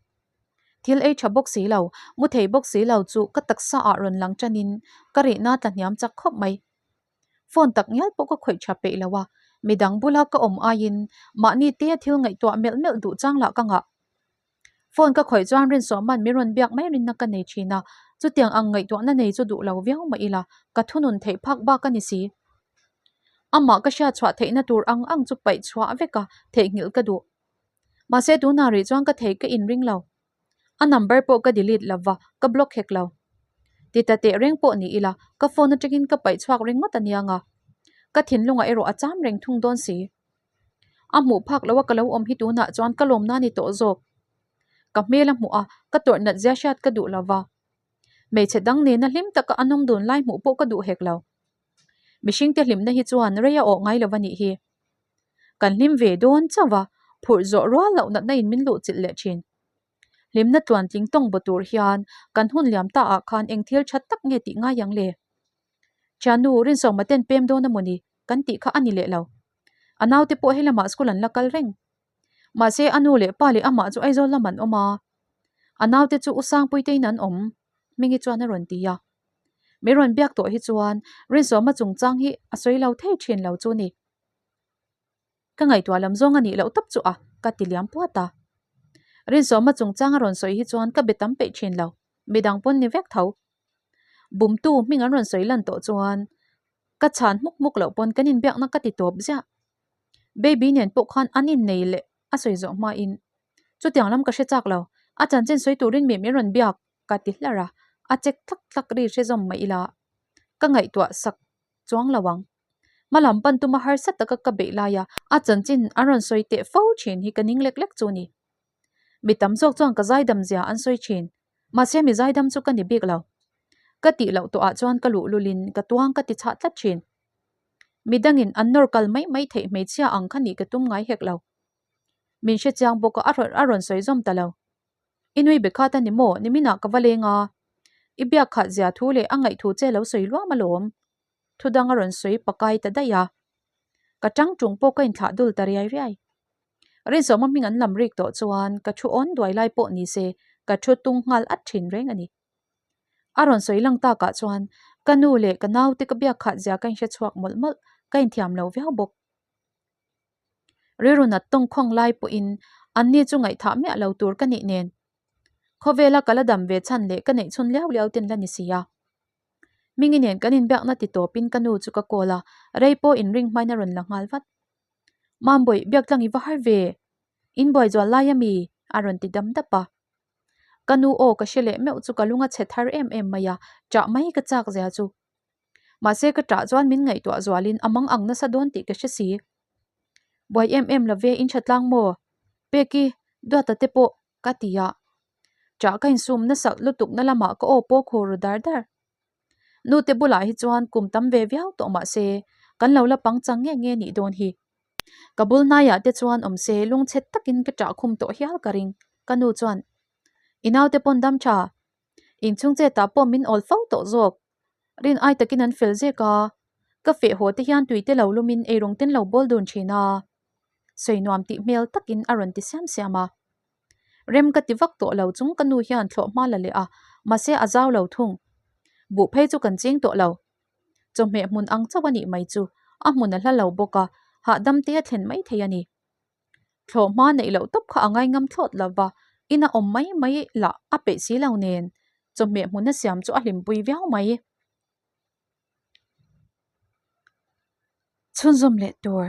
Thil ei tha bawk si lo, mu thei bawk si lo chu ka taksa ah rawn lang tanin ka rihna tla hniam chak khawp mai. Phone tak ngial pawh ka khawih tha peih lo a, midang bula ka awm aiin mahni te thil ngaihtuah melh melh duh chang lah ka ngah. Phone ka khawih chuan Rinsawhman min rawn biak mai rinna ka nei thin a, chutiang ang ngaihtuahna nei chu duh lo viau mah ila ka thunun theih phak bak a ni si. Amah ka hriat chhuah theihna tur ang ang chu paih chhuah vek a, theihnghilh ka duh. Mahse tunah rih chuan ka thei ka inring lo. A number pawh ka delete lo va, ka block hek lo. Ti ta teh reng pawh ni ila ka phone atangin ka paih chhuak ringawt a nia nga. Ka thinlungah erawh a cham reng thung dawn si. A hmuh phak loh a ka lo awm hi tunah chuan ka lawmna a ni tawh zawk. Ka hmel a hmuh a, ka tawrh nat zia hriat ka duh lo va. Hmeichhe dang nena hlim taka a nawm dun lai hmuh pawh ka duh hek lo. Mihringte hlimna hi chuan rei a awh ngai lo va nih hi. Kan hlim ve dawn chauh va, phurh zawh rual loh natna in min luh chilh leh thin. Hlimna tluantling tawng baw tur hian kan hun liam ta ah khan eng thil tha tak nge tih ngai ang le? Thiannu, Rinsawma ten pem dawn a mawni kan tih kha a ni leh lo. A naute pawh helamah school an la kal reng. Mahse a nu leh pa leh amah chu Aizawl lam an awm a, a naute chu U Sangpuitein an awm, Hmingi chuan a rawn ti a. Mi rawn biak tawh hi chuan Rinsawma chungchang hi a sawi lo thei thin lo chu ni. Ka ngaihtuah lam zawng a nih loh tawp chu a, ka ti liam puat a. Rinsawma chungchang a rawn sawi hi chuan ka be tam peih thin lo, midang pawn ni vek tho. Bumtu hming an rawn sawi lan tawh chuan ka chhan hmuk hmuk loh pawn kan inbiakna ka ti tawp ziah. Baby nen pawh khan an innei leh a sawi zawh hmain chutiang lam ka hre chak lo, a chanchin sawi turin mi min rawn biak ka ti hlar a, a chek tlak tlak ri hre zawm mai ila ka ngaihtuah sak chuang lo ang. Hma lam pan tuma harsa taka ka beih laia a chanchin an rawn sawi teh fo thin hi ka ning lek lek chu ni. Mi tam zawk chuan ka zaidam zia an sawi thin, mahse mi zaidam chu ka ni bik lo. Ka tih loh tawhah chuan ka luhlulin ka tuang ka ti chhah tlat thin. Midangin an nawr kal mai mai theih hmeichhia ang kha nih ka tum ngai hek lo. Min hre chiang bawk a, a rawn sawi zawm ta lo. I nui be khat a ni maw? Niminah ka va leng a. I biak khat zia thu leh a ngaihthu che lo sawi luam alawm. Thu dang a rawn sawi pakai ta daih a. Ka tang tung pawh ka inthlah dul ta riai riai. Rinzawma hming an lam rik tawh chuan ka thu awn duai lai pawh ni se ka thu tung nghal at thin reng a ni. A rawn sawi lang takah chuan ka nu leh ka naute ka biak khat zia ka inhre chhuak mawlh mawlh, ka inthiam lo viau bawk. Rilru nat tawngkhawng lai pawhin anni chu ngaihthah miah lo tur ka nih nen khawvela ka la dam ve chhan leh ka neih chhun liau liau ten la ni si a. Hmingi nen kan inbiakna ti tawpin ka nu chu ka call a, rei pawh inring hmain a rawn la nghal vat. Mambawi, biaktlang i va har ve? Inbuai zual lai a mi? a rawn ti dam dap a. Ka nu aw ka hre leh meuh chu ka lung a chhe thar em em mai a, ṭah mai ka chak zia chu. Mahse ka ṭah chuan min ngaihtuah zualin a mang ang nasa dawn tih ka hre si. Buai em em lo ve, in ṭha tlang maw? Peki, Duata te pawh ka ti a. Ṭah ka insum nasa lutuk na lamah ka aw pawh khur ru dar dar. Nute bulah hi chuan kum tam ve viau tawh mahse kan lo la pangchang nge nge nih dawn hi. Ka bul hnaiah te chuan awm se lungchhet takin ka ṭah khum tawh hial ka ring. Ka nu chuan, I naute pawn dam ṭha. Inchhung che tah pawh min awl fo tawh zawk. Rin ai takin an fel zek a. Ka feh haw te hian tui te lo lumin eirawng ten lo bawl dun ṭhin a. Sawi nuam tih hmel takin a rawn ti siam siam a. Rem ka ti vak tawh lo chung ka nu hian thlawh hma la leh a, mahse a zau lo thung. Buh phei chu kan ching tawh lo. Chawhmeh hmun ang chauh a nih mai chu a hmun a hla lo bawk a, hahdam te a thlen mai thei a ni. Thlawh hma neih loh tawp kha a ngai ngam thlawt lo va, ina awm mai mai lah a peih si lo nen chawhmeh hmun a siam chu a hlimpui viau mai. Chhunzawm leh tur.